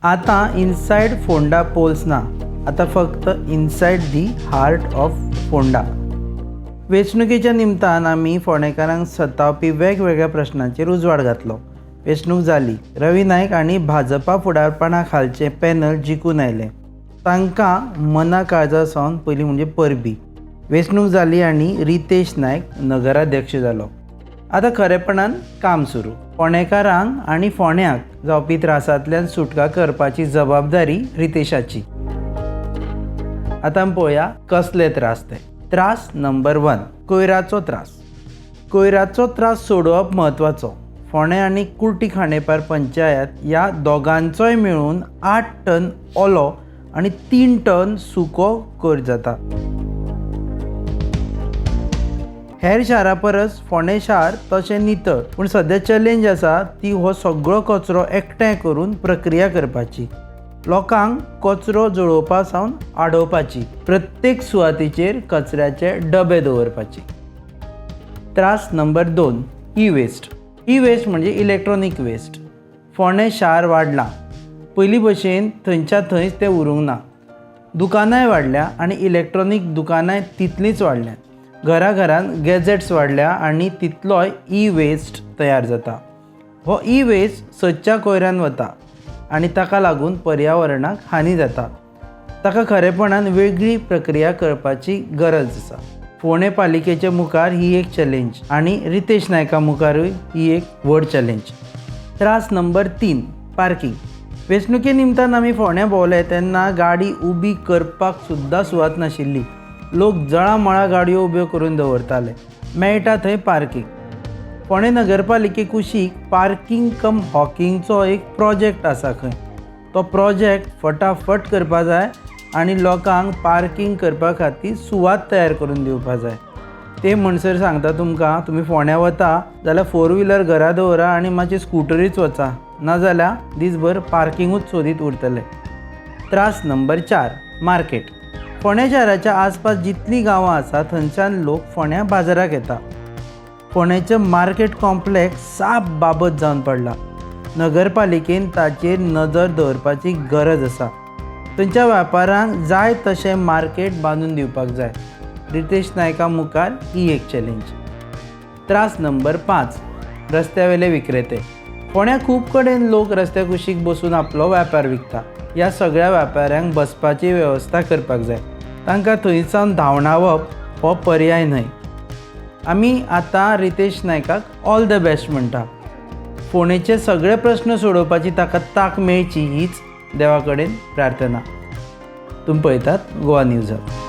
आतां inside Ponda poles ना, आतां फक्त inside the heart of Ponda. वेंचणुकेच्या निमतान आमी फोंडेकारांक सतावपी वेगवेगळ्या प्रश्नांचेर उजवाड घातलो. वेंचणूक जाली. रवी नायक आनी भाजपा फुडारपणा खालचें पॅनल जिखून आयलें. तांकां मना काळजा सावन पयलीं म्हणजे परबीं. वेंचणूक जाली आनी रितेश नायक नगराध्यक्ष जालो. आतां खरेपणान काम सुरू. फोंडेकारांक आनी फोंड्याक जावपी त्रासांतल्यान सुटका करपाची जबाबदारी रितेशाची. आतां आमी पळोवया कसले त्रास ते. त्रास नंबर 1, कोयराचो त्रास. कोयराचो त्रास सोडोवप म्हत्वाचो. फोंडें आनी कुर्टी खांडेपार पंचायत ह्या दोगांचोय मेळून 8 टन ओलो आनी 3 टन सुको कोयर जाता. हेर शारा परस फोंडें शार तशें नितळ, पूण सद्या चॅलेंज आसा ती हो सगळो कचरो एकठांय करून प्रक्रिया करपाची, लोकांक कचरो जळोवपा सावन आडोवपाची, प्रत्येक सुवातेचेर कचऱ्याचे डबे दवरपाची. त्रास number 2, E waste. E waste म्हणजे इलेक्ट्रॉनीक वेस्ट. फोंडें शार वाडलां, पयलीं भशेन थंयच्या थंयच तें उरूंक ना. दुकानांय वाडल्या आनी इलेक्ट्रॉनीक दुकानांय तितलींच वाडल्या. घराघरान गॅजेट्स वाडल्या आनी तितलोय ई वेस्ट तयार जाता. हो ई वेस्ट सदच्या कोयरान वता आनी ताका लागून पर्यावरणाक हानी जाता. ताका खरेपणान वेगळी प्रक्रिया करपाची गरज आसा. फोंडें पालिकेच्या मुखार ही एक चॅलेंज आनी रितेश नायका मुखारूय ही एक व्हड चॅलेंज. त्रास नंबर 3, पार्किंग. वेंचणुके निमतान आमी फोंड्यां भोंवले तेन्ना गाडी उबी करपाक सुद्दां सुवात नाशिल्ली. लोक जळामळा गाडयो उब्यो करून दवरताले. मेळटा थंय पार्किंग. फोंडें नगरपालिके कुशीक पार्किंग कम हॉकिंगचो एक प्रोजेक्ट आसा खंय. तो प्रोजेक्ट फटाफट करपा जाय आनी लोकांक पार्किंग करपा खातीर सुवात तयार करून दिवपा जाय. ते म्हणसर सांगता तुमकां, तुमी फोंड्यां वता जाल्यार 4 व्हिलर घरा दवरा आनी मातशी स्कुटरीच वचा, नाजाल्यार दीसभर पार्किंगूच सोदीत उरतले. त्रास नंबर 4, मार्केट. फोंडें शाराच्या आसपास जितलीं गांवां आसा थंयच्यान लोक फोंड्यां बाजाराक येता. फोंडेचें मार्केट कॉम्प्लेक्स साप बाबत जावन पडला. नगरपालिकेन ताचेर नदर दवरपाची गरज आसा. थंयच्या व्यापाऱ्यांक जाय तशें मार्केट बांदून दिवपाक जाय. रितेश नायका मुखार ही एक चॅलेंज. त्रास नंबर 5, रस्त्यावेले विक्रेते. फोंड्यां खूब कडेन लोक रस्त्या कुशीक बसून आपलो व्यापार विकता. ह्या सगळ्या व्यापाऱ्यांक बसपाची वेवस्था करपाक जाय. तांकां थंयसावन धांवडावप हो पर्याय न्हय. आमी आतां रितेश नायकाक ऑल the best म्हणटा. फोंडेचे सगळे प्रस्न सोडोवपाची ताका तांक मेळची हीच देवा कडेन प्रार्थना. तुमी पळयतात गोवा न्यूज हब.